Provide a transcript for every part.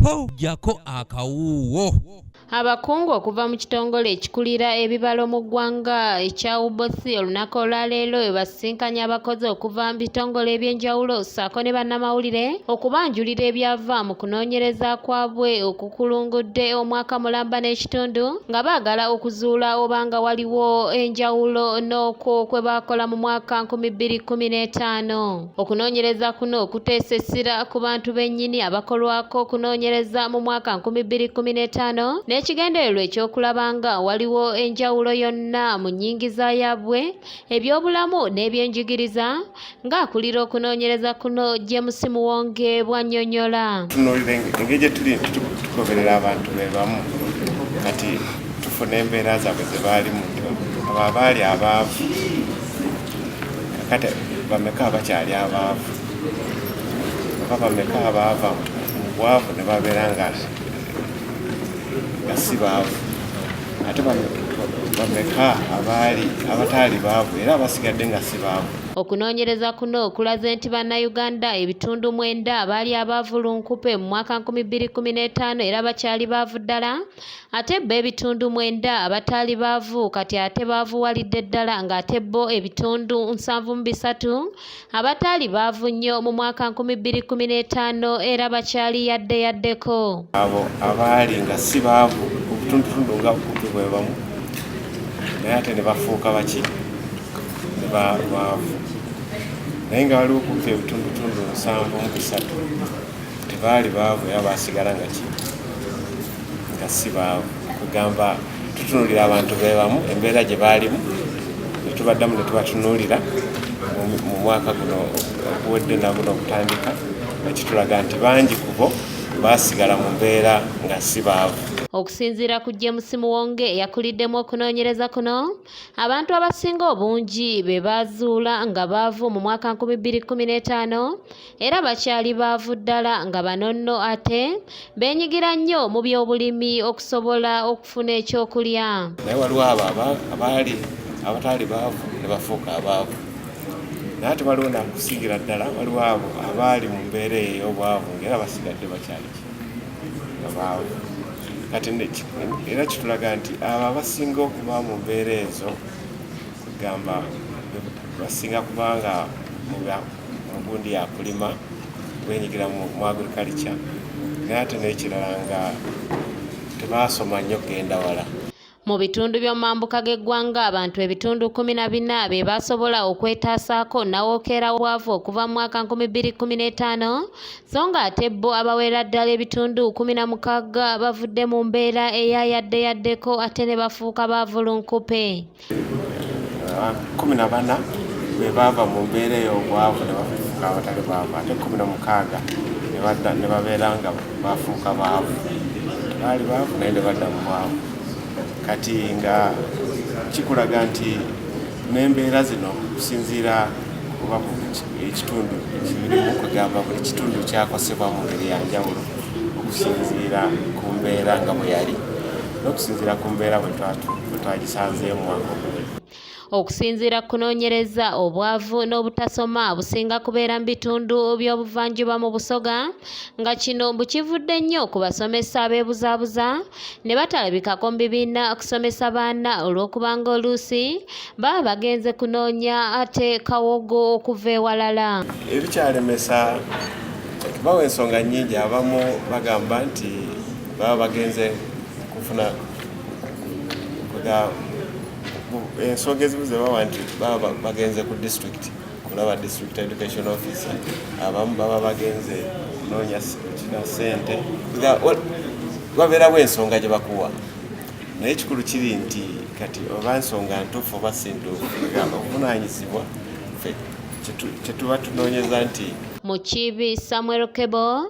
Ho, ggyako akawuuwo. Abakungu okuva mu kitongole ekikulira ebibalo mu ggwanga ekya UBOS olunaku olwaleero basisinkanye abakozi okuva mu bitongole eby'enjawulo ssaako ne bannamawulire okubanjulira ebyava mu kunoonyereza kwabwe okukulungudde omwaka mulamba n'ekitundu nga baagala okuzuula oba nga waliwo enjawulo n'okwo kwe baakola mu mwaka 2015. Okunoonyereza kuno kuteesa essira ku bantu bennyini abakolwako okunoonyereza mu mwaka 2015 n'ekigendererwa eky'okulaba nga waliwo enjawulo yonna mu nnyingiza yaabwe, ebyobulamu n'ebyenjigiriza, ng'akulira okunoonyereza kuno James Muwonge bw'annyonnyola. Tunuulira engeri gye tuli nti tugoberera abantu be bamu, kati tufuna embeera zaabwe ze baalimu, nti abo abaali abaavu kakati bameka abakyali abaavu, oba bameka abaava mu bwavu ne babeera nga si baavu, ate bameka abaali abataali baavu era abasigadde nga si baavu. Okunoonyereza kuno kulaze nti Bannayuganda ebitundu 9 abaali abaavu lunkupe mu mwaka 2015 era bakyali baavu ddala, ate bo ebitundu 9 abataali baavu kati ate baavuwalidde ddala, ng'ate bo ebitundu 73 abataali baavu nnyo mu mwaka 2015 era bakyali yadde yaddeko. Abo abaali nga si baavu obutundutundu nga bukumpi bwe bamu, naye ate ne bafuuka baki? Ne baavu. Naye nga waliwo kumpi ebitundutundu 73 tebaali baavu era baasigala nga ki? Nga si baavu. Kugamba tutunuulira abantu be bamu, embeera gye baalimu, ne tubaddamu ne tubatunuulira mu mwaka guno oguwedde naguno okutandika, nga kitulaga nti bangi ku bo baasigala mu mbeera nga si baavu. Okusinziira ku James Muwonge eyakuliddemu okunoonyereza kuno, abantu abasinga obungi be baazuula nga baavu mu mwaka 2015 era bakyali baavu ddala, nga bano nno ate beenyigira nnyo mu by'obulimi okusobola okufuna ekyokulya. Naye waliwo abo abaali abataali baavu ne bafuuka abaavu, naye ate waliwo nakusingira ddala waliwo abo abaali mu mbeera ey'obwavu ng'era basigadde bakyali ki? Nga baavu. Kati era kitulaga nti abo abasinga okuba mu mbeera ezo, kugamba basinga kubanga mu gundi ya kulima, benyigira mu agriculture, naye ate n'ekirala nga tebaasoma nnyo kugenda wala. Mu bitundu by'omambuka g'eggwanga, abantu ebitundu 14 be basobola okwetaasaako nawookeera bwavu okuva mu mwaka 2015, so ng'ate bo abawera ddala ebitundu 16 bavudde mu mbeera eya yadde yaddeko ate ne bafuuka baavu lunkupe. 14 be baava mu mbeera ey'obwavu ne bafuuka abatali baavu, ate 16 ne babeera nga bafuuka baavu. Baali baavu naye ne badda mu bwavu. Kati nga kikulaga nti n'embeera zino kusinziira kuba ekitundu kirimu, kugamba buli kitundu kyakosebwa mu ngeri ya njawulo okusinziira ku mbeera nga bwe yali n'okusinziira ku mbeera bwe twagisanzeemu mwaka oguwedde. Okusinziira ku kunoonyereza, obwavu n'obutasoma businga kubeera mu bitundu by'obuvanjuba mu Busoga, nga kino bukivudde nnyo ku basomesa abeebuzaabuza ne batalabikako mu bibiina kusomesa baana olw'okubanga oluusi baba bagenze kunoonya ate kawogo okuva ewalala. Ebikyalemesa bawa ensonga nnyingi. Abamu bagamba nti baba bagenze kufuna ensonga ezimu ze bawa nti baba bagenze ku district kulaba district education officer, abamu baba bagenze kunoonya kina ssente, babeerawo ensonga gye bakuwa. Naye ekikulu kiri nti kati oba nsonga ntuufu oba si ntuufu, obuvunaanyizibwa ffe kyetuba tunoonyeza nti Mukiibi Samuel Kebo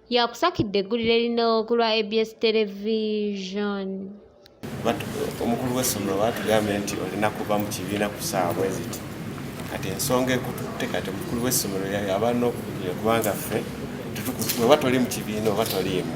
yakusakidde eggulire lino ku lwa ABS Television. Omukulu w'essomero batugambye nti olina kuva mu kibiina ku ssaawa bwe ziti. Kati ensonga ekututte, kati omukulu w'essomero aba n'okubikira, kubanga ffe bweba toli mu kibiina oba toliimu.